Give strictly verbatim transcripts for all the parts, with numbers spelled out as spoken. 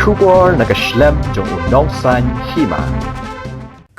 Khubor na ka shlem jong u nongsan hima.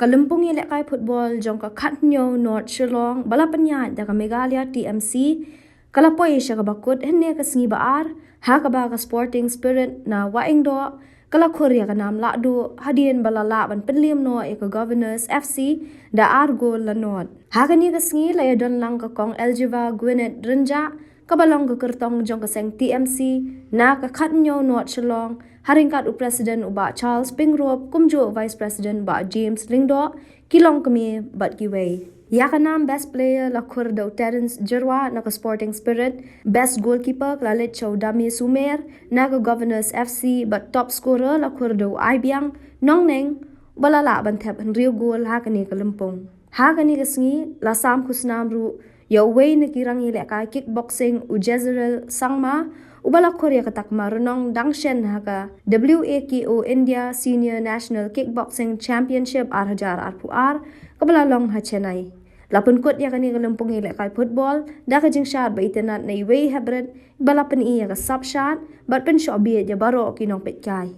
Ka lympung ïalehkai football jong ka Khatnyo North Shillong ba la pynïaid da ka Meghalaya T M C ka la poi sha kaba kut hynne ka sngi ba ar, ha kaba ka Sporting Spirit na Wahingdoh ka la khur ïa ka nam lahduh hadien ba la lah ban pynliem noh ïa ka Governors F C da ar gol la nod. Ha kane ka sngi la ïadon lang ka Kong Elgiva Gwyneth Rynjah, kaba long ka kyrtong jong ka seng T M C na ka Khatnyo North Shillong, ha ryngkat u President u Bah Charles Pyngrope, kumjuh u Vice President Bah James Lyngdoh, ki longkmie bad kiwei. Ïa ka nam Best Player la khur da u Terence Jyrwa na ka Sporting Spirit, Best Goalkeeper ka la leit sha u Dame Sumer na ka Governors F C, bad Top Scorer la khur da u Aibiang Nongneng, ba la lah ban thep hynriew gol ha kane ka lympung. Ha kane ka sngi la sam khusnam ruh ïa uwei na ki rangïalehkai kickboxing, u Jezreel Sangma, uba la khur ïa ka takma rnong dang shen ha ka W A K O India Senior National Kickboxing Championship ar hajar arphew ar, kaba la long ha Chennai. La pynkut ïa kane ka lympung ïalehkai football da ka jingshad ba itynnad na iwei hapdeng ba la pyni ïa ka sap shad bad pynshoh bieit ïa baroh ki nongpeitkai.